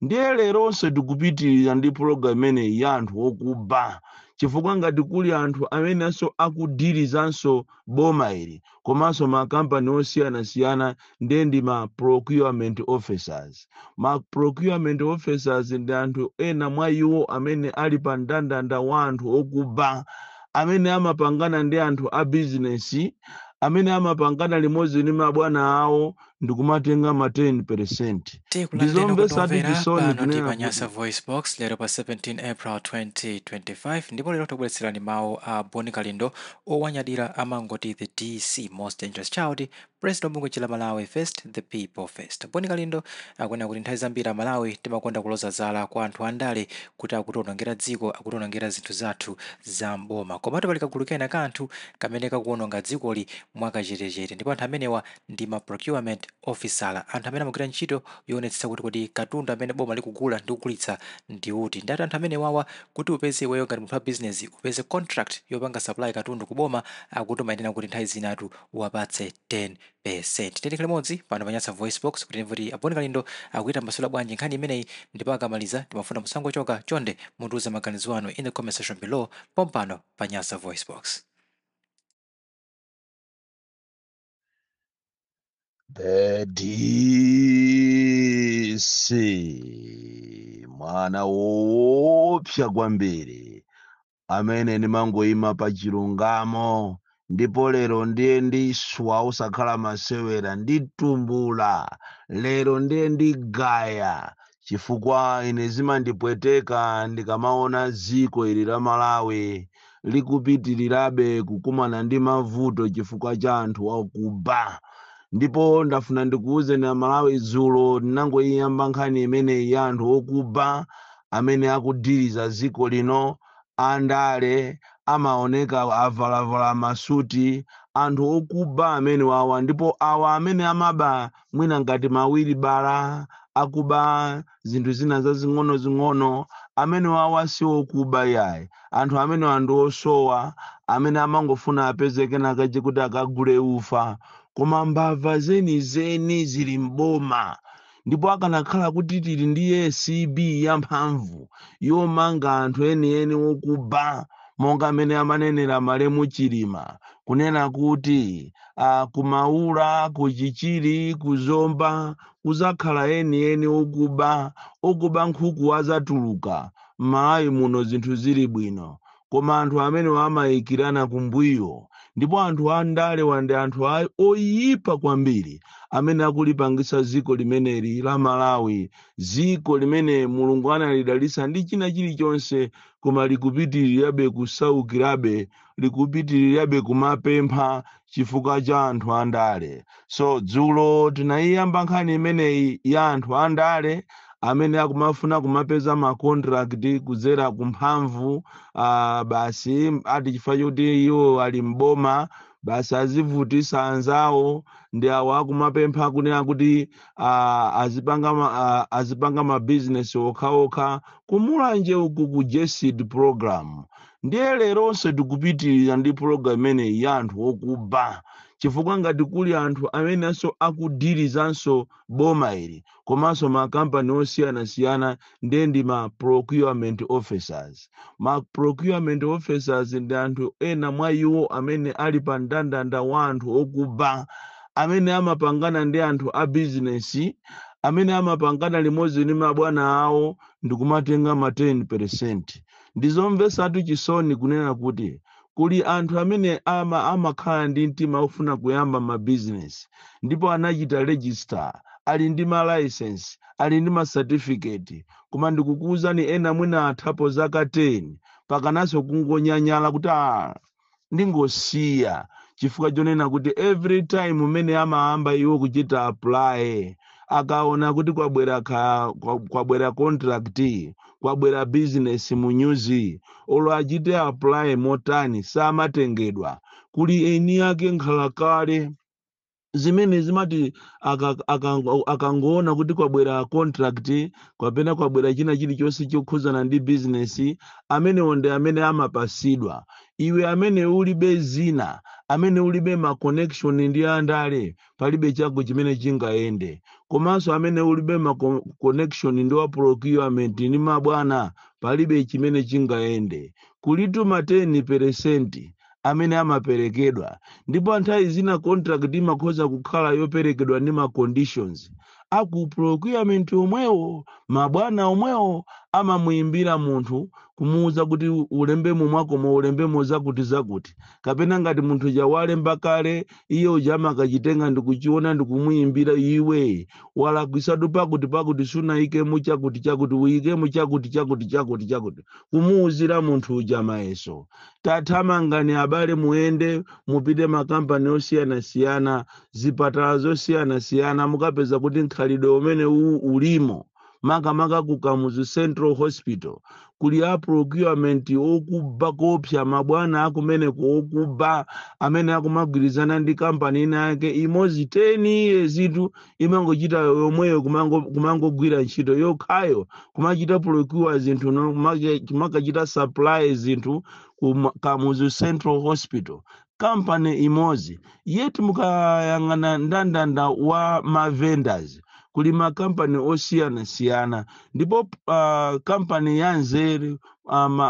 Ndiye leronso tikupitirira ndi pulogalamu imeneyi ya anthu okuba, chifukwa ngati kuli anthu amenenso akudirizanso boma ili komanso makampani osiyanasiyana, ndiye ndi ma procurement officers. Ma procurement officers ndi anthu ena mwa iwo amene ali pa mndandanda wa anthu okuba, amene amapangana ndi anthu a bizinesi, amene amapangana limodzi ndi mabwana awo ndikumatenga ma 10%. Tikulandireni Ndizomvetsatu okondamvera chisoni pano ndi kunena pa Nyasa kuti Voice Box lero pa 17 April 2025, ndipo lero tikubweretserani mawu a Bon Kalindo owanyadira, amangoti the DC, most dangerous child, president wa bungwe la Malawi First, the people first. Bon Kalindo akunena kuti nthawi zambiri Amalawi timakonda kuloza zala kwa anthu andale kuti akutionongera dziko, akutionongera zinthu zathu za mboma, komatu pali kagulu kena ka anthu kamene kakuononga dzikoli mwakachetechete, ndipo anthu amenewa ndi ma procurement officer, anthu amene amagwira ntchito yoonetsetsa kuti kodi katundu amene boma likugula ndi kugulitsa ndi uti. Ndati anthu amenewawa, kuti upeze iweyo ngati munthu wa business upeze contract yopanga supply katundu ku boma, akuti umayenera kuti nthawi zinatu uwapatse 10%. Tiyeni limodzi pano pa Nyasa Voice Box kuti timve kuti a Bon Kalindo akuyitambasula bwanji nkhani imeneyi, ndipo akamaliza timafuna musangochoka, chonde mutiuze maganizo anu in the comment section below pompano pa Nyasa Voice Box. The DC, mwana woopsa kwambiri amene ndimangoyima pa chilungamo, ndipo lero ndiye ndiswa usakhala masewera, nditumbula lero, ndiye ndigaya, chifukwa ine zimandipweteka ndikamaona dziko ili la Malawi likupitirirabe kukumana ndi mavuto chifukwa cha anthu akuba. Ndipo ndafuna ndikuwuzeni Amalawi, dzulo ndinangoyiyamba nkhani imeneyi ya anthu okuba amene akudiriza dziko lino. Andale amaoneka avalavala masuti, anthu okuba amene wawa. Ndipo awa amene amaba mwina ngati mawilibala, akuba zinthu zina zazing'ono-zing'ono, amene wawa si okuba yayi. Anthu amene ndi osowa amene amangofuna apeze kenakache kuti akagule ufa, koma mbava zenizeni zili mboma. Ndipo akanakhala kuti tili ndi ACB yamphamvu yomanga anthu enieni wokuba, monga amene amanenera malemu Chilima kunena kuti kumaula, kuchichiri, kuzomba kuzakhala enieni okuba, okuba nkhuku azatuluka m'Malawi muno zinthu zili bwino. Koma anthu amene amayikirana kumbuyo, ndipo anthu andalewa ndi anthu oyipa kwambiri amene akulipangisa dziko limeneli la Malawi, dziko limene Mulungu analidalitsa ndi china chilichonse, koma likupitirirabe kusaukirabe, likupitirirabe kumapempha chifukwa cha anthu andale. So dzulo tinayiyamba nkhani imeneyi ya anthu andale amene akumafuna kumapeza ma contract kudzera kumphamvu, basi ati chifukwa choti iwo ali mboma, basi azivutisa anzawo. Ndi awo akumapempha kunena kuti azipanga mabizinesi okhaokha kumulanje uku ku GESD program. Ndiye leronso tikupitirira ndi program imeneyi ya anthu okuba, chifukwa ngati kuli anthu amenenso akudirizanso boma ili komanso makampani osiyanasiyana, ndiye ndi ma procurement officers. Ma procurement officers ndi anthu ena mwa iwo amene ali pa mndandanda wa anthu okuba, amene amapangana ndi anthu a bizinesi, amene amapangana limodzi ndi mabwana awo ndikumatenga ma 10%. Ndizomvetsatu chisoni kunena kuti kuli anthu amene amakhala ndi mtima ofuna kuyamba mabizinesi, ndipo anachita register, ali ndi ma license, ali ndi ma certificate, koma ndikukuwuzani, ena mwina athapo zaka 10 pakananso kungonyanyala kuti a ndingosiya, chifukwa chonena kuti every time umene amayamba iwo kuchita apply, akaona kuti kwabwera contract, kwabwera business mu news, olo achite apply motani, samatengedwa. Kuli eni ake nkhalakale zimene zimati akangoona kuti kwabwera contract kapena kwabwera china chilichonse chokhuzana ndi business, amenewo ndi amene amapasidwa. Iwe amene ulibe zina, amene ulibe ma connection ndi andale, palibe chako chimene chingayende. Koma Komanso amene ulibe ma connection ndi wa procurement ndi mabwana, palibe chimene chingayende. Kulitu ma 10% amene amaperekedwa, ndipo nthawi zina contract imakhoza kukhala yoperekedwa ndi ma conditions aku procurement omwewo. Mabwana omwewo amamuyimbira munthu kumuwuza kuti ulembemo mwakomo, ulembemo zakuti zakuti, kapena ngati munthu uja walemba kale, iye uja amakachitenga ndikuchiona ndikumuyimbira: "Iwe walakwisatu pakuti pakuti, sunayikemo chakuti chakuti, uyikemo chakuti chakuti chakuti chakuti," kumuwuzira munthu uja mayeso. Tathamangani abale, muyende mupite makampani osiyanasiyana, zipatala zosiyanasiyana, mukapeza kuti nkhalidwe umene uwu ulimo. Makamaka ku Kamuzu Central Hospital kuli a procurement okuba kopsa, mabwana akumeneko okuba amene akumagwirizana ndi kampani ina yake imodzi 10 years itu imangochita yomweyo, kumangogwira ntchito yokhayo, kumachita procure zinthu, kumakachita supply zinthu ku Kamuzu Central Hospital, kampani imodzi. Yet mukayang'ana ndandanda wa ma vendors, kuli makampani osiyanasiyana, ndipo kampani ya nzeru,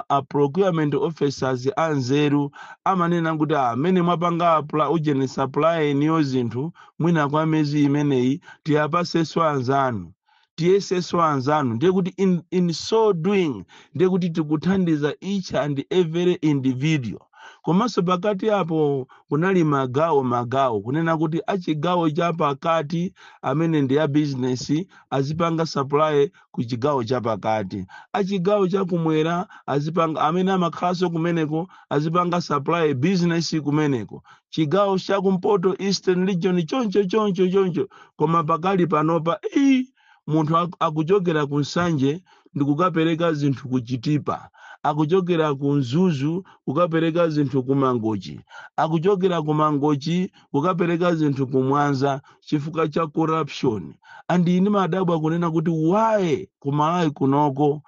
a procurement officers anzeru amanena kuti amene mwapanga ujeni supply niyo zinthu mwina kwa miyezi imeneyi, tiyapasenso anzanu, tiyesenso anzanu. Ndiye kuti in so doing, ndiye kuti tikuthandiza each and every individual. Komanso pakati apo kunali magawo magawo, kunena kuti achigawo cha pakati amene ndi ya business azipanga supply ku chigawo cha pakati, achigawo chakumwera azipanga, amene amakhalanso kumeneko azipanga supply business kumeneko, chigawo chakumpoto, Eastern Region, choncho choncho choncho. Koma pakali panopa ii, munthu akuchokera ku Nsanje ndikukapereka zinthu ku Chitipa, akuchokera ku Mzuzu kukapereka zinthu ku Mangochi, akuchokera ku Mangochi kukapereka zinthu ku Mwanza, chifukwa cha corruption. And ine madabwa kunena kuti why ku Malawi kunoko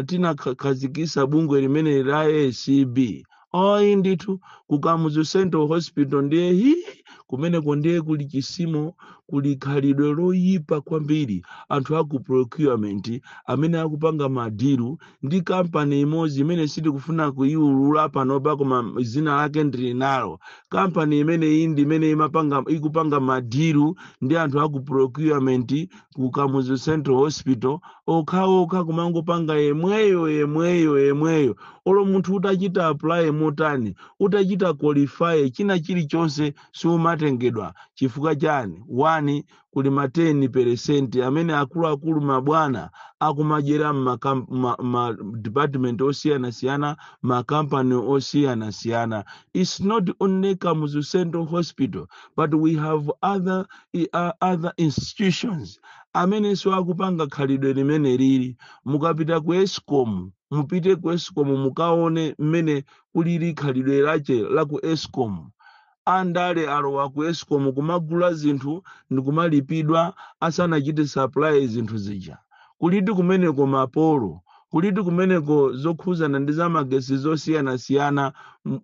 tinakhazikisa bungwe limene la ACB? Ayi ndithu, ku Kamuzu Central Hospital ndiye hi, kumeneko ndiye kuli chisimo, kuli khalidwe loyipa kwambiri. Anthu aku procurement amene akupanga ma deal ndi kampani imodzi imene sitikufuna kuyiulula panopa, koma zina lake ndili nalo. Kampani imene iyi ndi imene imapanga, ikupanga ma deal ndi anthu aku procurement ku Kamuzu Central Hospital, okhaokha kumangopanga yemweyo yemweyo yemweyo. Olo munthu utachita apply motani, utachita qualify china chilichonse, siumatengedwa. Chifukwa chani? One, kuli ma 10% amene akuluakulu mabwana akumadyera ma department osiyanasiyana, makampani osiyanasiyana. It's not only Kamuzu Central Hospital, but we have other institutions amenenso akupanga khalidwe limene lili. Mukapita ku ESCOM, mupite ku ESCOM mukaone mmene kulili khalidwe lache la ku ESCOM. Andale alowa ku ESCOM kumagula zinthu ndikumalipidwa asanachite supply zinthu zija. Kuliti kumeneko mapolo, kuliti kumeneko zokhuzana ndi zamagesi zosiyanasiyana,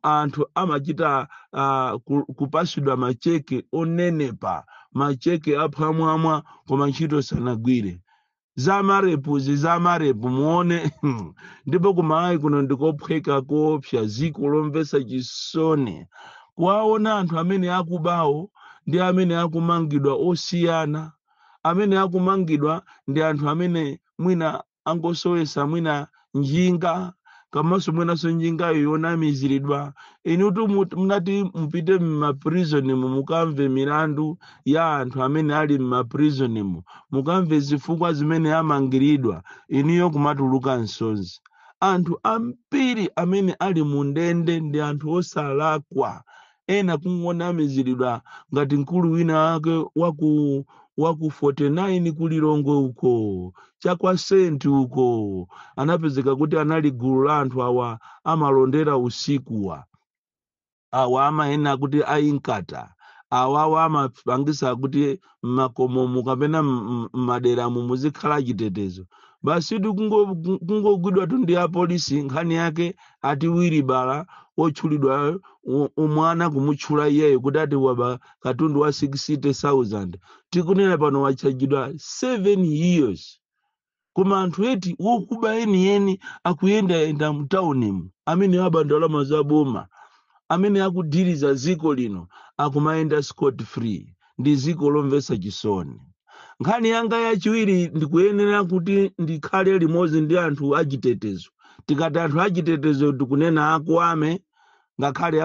anthu amachita kupasidwa macheke onenepa, macheke aphwamwamwa, koma ntchito sanagwire. Zamarepuzi, zamarepu muone. Ndipo kumalawi kuno ndikophweka koopsa, ziko lomvetsa chisoni kuwaona anthu amene akubawo ndi amene akumangidwa osiyana. Amene akumangidwa ndi anthu amene mwina angosowesa mwina njinga, komanso mwinanso njingayo yonamiziridwa. Inutu munati mupite mma prison mu, mukamve milandu ya anthu amene ali mma prison mu, mukamve zifukwa zimene amangiridwa, iniyo kumatuluka msozi. Anthu ambiri amene ali mu ndende ndi anthu osalakwa, ena kungonamiziridwa, ngati mkulu wina wake waku 49 kulilongwe uko, chakwa Senti uko, anapezeka kuti anali gulu la anthu awa amalondera usikuwa, awa amayena kuti ayinkata, awawa amapangisa kuti mmakomomu kapena mmaderamu muzikhala chitetezo. Basitu kungogwidwa tu ndi apolisi. Nkhani yake ati wilibala wotchulidwa umwana kumutchula iyeyo kuti ati waba katundu wa 60,000. Tikunena pano wachajidwa 7 years. Koma anthu eti wokuba enieni akuyendayenda mtaunimu, amene aba ndalama za boma, amene akudiriza ziko lino, akumayenda scot free. Ndi ziko lomvetsa chisoni. Nkhani yanga yachiwiri, ndikuyenera kuti ndikhale limodzi ndi anthu achitetezo. Tikati anthu achitetezo, tikunena aku army, ngakhale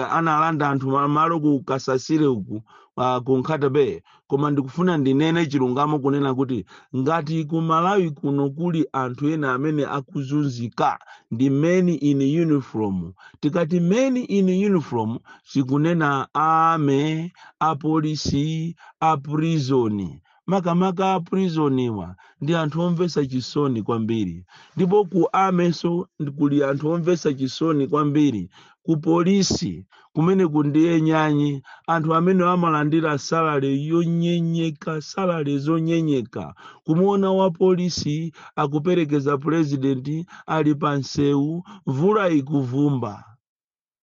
analanda anthu malo ku Kasasire uku, ku Nkhata Bay. Koma ndikufuna ndinene chilungamo kunena kuti ngati ku Malawi kuno kuli anthu ena amene akuzunzika, ndi men in uniform. Tikati men in uniform, tikunena army, apolisi, a prison. Makamaka a prisoniwa ndi anthu omvetsa chisoni kwambiri. Ndipo ku armyso kuli anthu omvetsa chisoni kwambiri. Ku polisi kumene kundiye nyanyi, anthu amene amalandira salary yonyenyeka, salary zonyenyeka. Kumuona wa polisi akuperekeza purezidenti ali pa nsewu, mvula ikuvumba,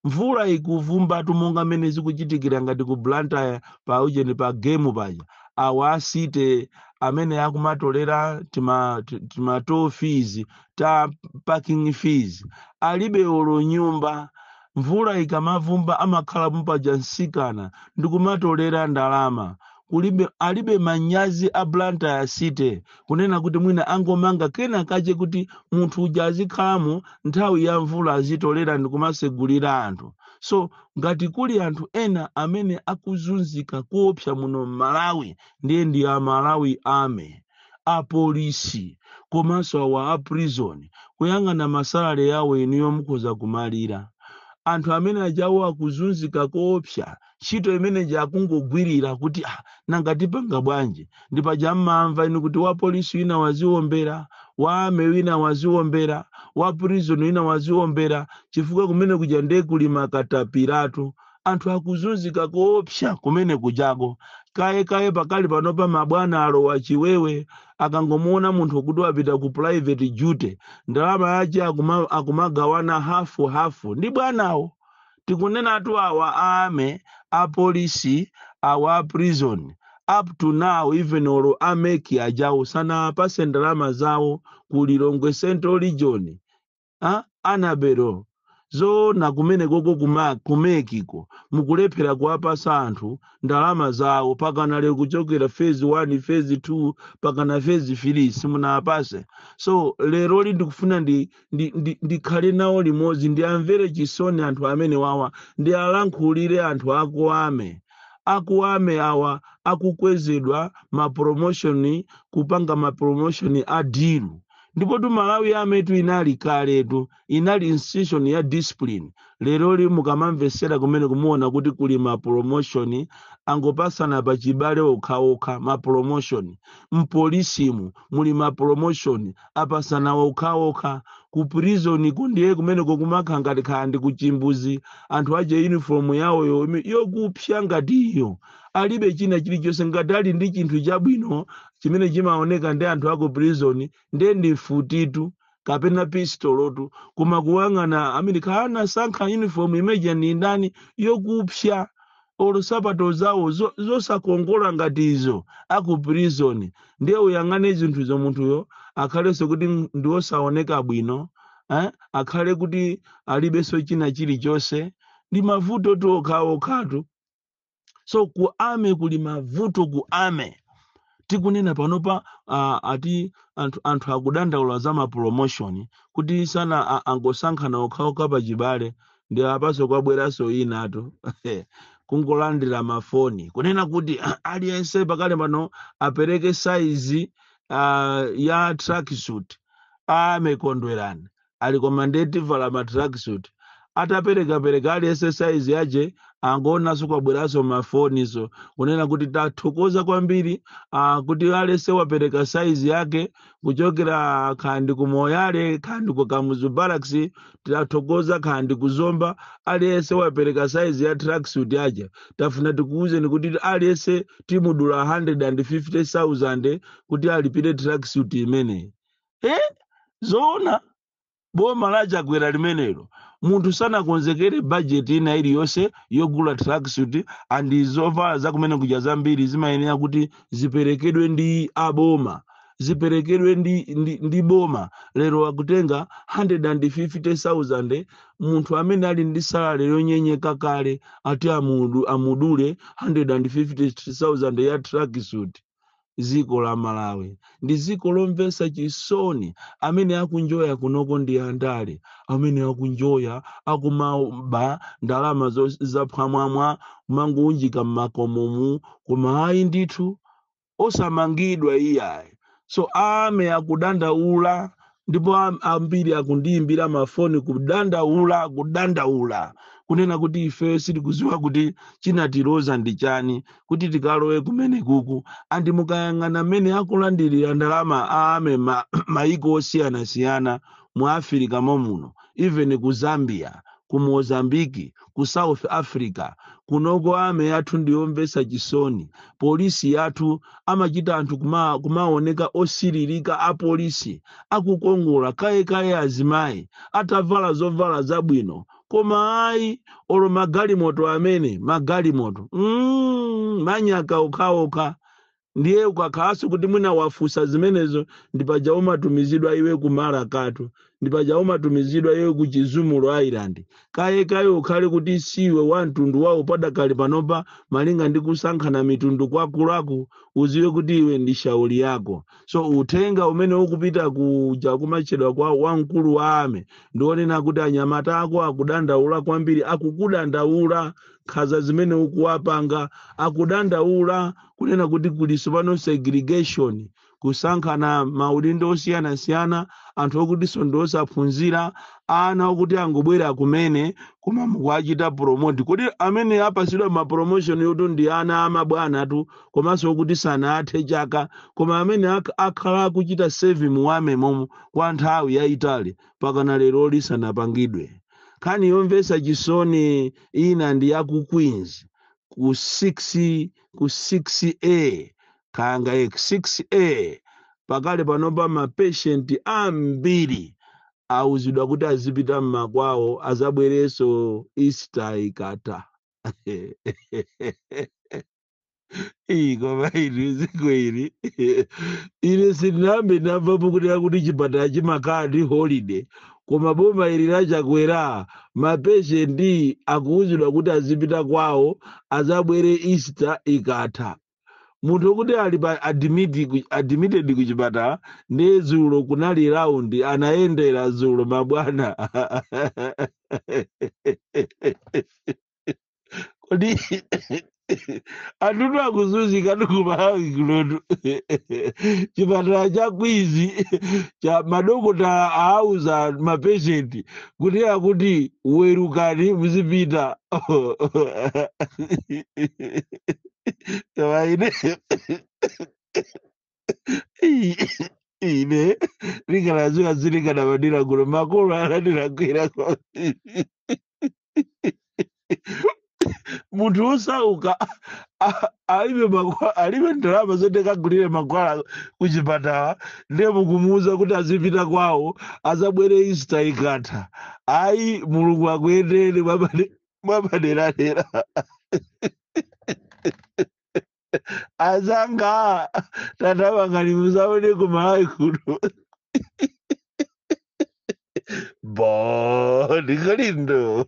mvula ikuvumba, tumonga mmene zikuchitikira ngati ku Blantyre pa ujeni, pa Game paja. Awa asite amene akumatolera tima toll fees, ta parking fees, alibe olo nyumba. Mvula ikamavumba amakhala mupaja msikana ndikumatolera ndalama. Kulibe, alibe manyazi a Blantyre City kunena kuti mwina angomanga kena kache kuti munthu uja azikhalamo, nthawi ya mvula azitolera ndikumasegulira anthu. So ngati kuli anthu ena amene akuzunzika kuopsa muno m'Malawi, ndiye ndi a Malawi Army, apolisi, komanso awa a prison. Kuyang'ana ma salary yawo, inuyo mukhoza kumalira. Anthu amene ajawo akuzunzika koopsa. Ntchito imeneji akungogwirira kuti, ah, nanga tipanga bwanji? Ndipaja mmamva inu kuti wa polisi wina waziombera, wa army wina waziombera, wa prison wina waziombera, chifukwa kumene kuja ndiye kuli makatapiratu. Anthu akuzunzika koopsa kumene kujako. Kaye kaye pakali panopa mabwana alowa chiwewe. Akangomuona munthu kuti wapita ku private duty, ndalama yace akumagawana hafu hafu ndi bwanawo. Tikunenatu awa army, apolisi, awa a prison, up to now even olo a MEC ajawo sanapase ndalama zawo ku Lilongwe Central Region. Ah, anabero zoona kumene koko ku MECko mukulephera kuwapasa anthu ndalama zawo pakana lero, kuchokera phase 1, phase 2, pakana phase 3 simunapase. So leroli ndikufuna ndikhale nawo limodzi, ndiamvere chisoni anthu amene wawa, ndialankhulire anthu aku army. Aku army awa akukwezedwa ma promotion, kupanga ma promotion a deal. Ndipo tu Malawi Armytu inali kaletu, inali institution ya discipline. Leroli mukamamvesera kumene kumuona kuti kuli ma promotion angopasana pachibale okhaokha. Ma promotion mpolisimu muli ma promotion apasana okhaokha. Ku prison kundiye kumeneko kumakha ngati khala ndi kuchimbuzi. Anthu aje uniform yawoyo yokupsya ngati iyo, alibe china chilichonse. Ngati ali ndi chinthu chabwino chimene chimaoneka ndi anthu aku prison, ndiye ndi mfutitu kapena pistolotu. Koma kuwang'ana amene kana sankha uniform imeja ni ndani, yokupsya, olo sapato zawo zosakongola ngati izo aku prison. Ndiye uyang'ane zinthuzo, munthuyo akhalenso kuti ndi wosaoneka bwino, eh? Akhale kuti alibenso china chilichonse. Ndi mavuto tu okhaokhatu. So ku army kuli mavuto. Ku army tikunena panopa, ati anthu akudandaula za ma promotion kuti sana angosankhana okhaokha pachibale. Ndi apaso kwabweranso inatu, kungolandira mafoni kunena kuti aliyense pakale pano apereke size ya tracksuit. Amekondwerani ali koma ndetivala ma tracksuit. Ataperekapereka aliyense size yace, angoonanso kwabweranso mafoniso kunena kuti tathokoza kwambiri, kuti aliyense wapereka size yake, kuchokera khandi ku Moyale, khandi ku Kamuzu Barracks, tathokoza, khandi ku Zomba, aliyense wapereka size ya tracksuit yace. Tafuna tikuwuzeni kuti aliyense timudula 150,000 kuti alipire tracksuit imeneyi. Eh, zoona, boma la Chakwera limenelo, munthu sanakonzekere bajeti ina iliyonse yogula tracksuit and zovala zakumene kuja zambiri zimayenera kuti ziperekedwe ndi aboma, ziperekedwe ndi boma. Lero akutenga 150,000, munthu amene ali ndi salary yonyenyeka kale, ati amudule 150,000 ya tracksuit. Dziko la Malawi ndi dziko lomvetsa chisoni. Amene akunjoya kunoko ndi andale, amene akunjoya akumaba ndalama zaphwamwamwa, kumangounjika mmakomomu, koma ayi ndithu, osamangidwa iyayi. So ame akudandaula, ndipo ambiri akundiyimbira mafoni kudandaula, kudandaula kunena kuti ife sitikuziwa kuti chinatiloza ndi chani kuti tikalowe kumene kuku. And mukayang'ana mmene akulandirira ndalama ame maiko osiyanasiyana mu Afirika momuno, even ku Zambia, ku Mozambiki, ku South Africa, kunoko ame yathu ndiyomvetsa chisoni. Polisi yathu amachita anthu kumaoneka osiririka, apolisi akukongola kayekaye, azimayi atavala zovala zabwino, koma ayi, olo magalimoto amene magalimoto manyaka okhaokha. Ndiye ukakhalanso kuti mwina wafusa zimenezo, ndipaja umatumizidwa iwe ku Marakatu, ndipaja umatumizidwa iwe ku Chizumulu Island. Kaye kaye ukhale kuti siwe wa mtundu wawo padakali panopa, malinga ndi kusankhana mitundu kwakulaku, uziwe kuti iwe ndi shauli yako. So uthenga umene ukupita kuja kumatchedwa kwa wamkulu wa ame ndionena kuti anyamata ako akudandaula kwambiri, akukudandaula nkhanza zimene ukuwapanga, akudandaula kunena kuti kuliso pano segregation, kusankhana maudindo osiyanasiyana, anthu okutinso ndi osaphunzira, ana okuti angobwera kumene, koma mukuachita promote. Kuti amene apasidwa ma promotion yotu ndi ana amabwana tu, komanso okuti sanathe chaka, koma amene akhala akuchita serve mu army momo kwa nthawi yayitali, pakana lero lisanapangidwe. Nkhani yomvetsa chisoni ina ndi ya ku Queens, ku 6, ku 6A kanga 6A. Pakale panopa ma patient ambiri awuzidwa kuti azipita mmakwawo, azabwerenso Easter ikatha. Iyi koma ili dziko ili, ine sindinambe ndamvapo kuti chipatala chimakhala ndi holiday, koma boma ili lachakwera, ma patient akuwuzidwa kuti azipita kwawo, azabwere Easter ikatha. Munthu wokuti ali pa admitted ku chipatala, ndiye dzulo kunali round, anayendera dzulo mabwana. Kodi anthutu akuzunzika ku Malawi kunotu. Chipatala cha Queens cha madokotala aauza ma patient kuti akuti werukani muzipita. Koma ine ndikanadziwa zilikanabadira kuno, makolo anandilakwira. Munthu wosauka alibe ndalama zoti kagulire mankhwala kuchipatala, ndiye mukumuwuza kuti azipita kwawo, azabwere Easter ikatha. Ayi, Mulungu akuyendere mwapaderadera. Azanga tatapangani muzaone kumalawi kuno. Bon Kalindo,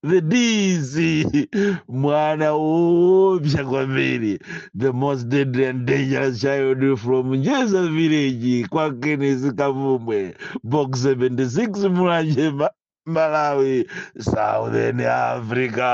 the DC, mwana woopsa kwambiri, the most deadly and dangerous child from Njeza village kwa Kenneth Kavumbwe, Box 76, Mulanje, Malawi, Southern Africa.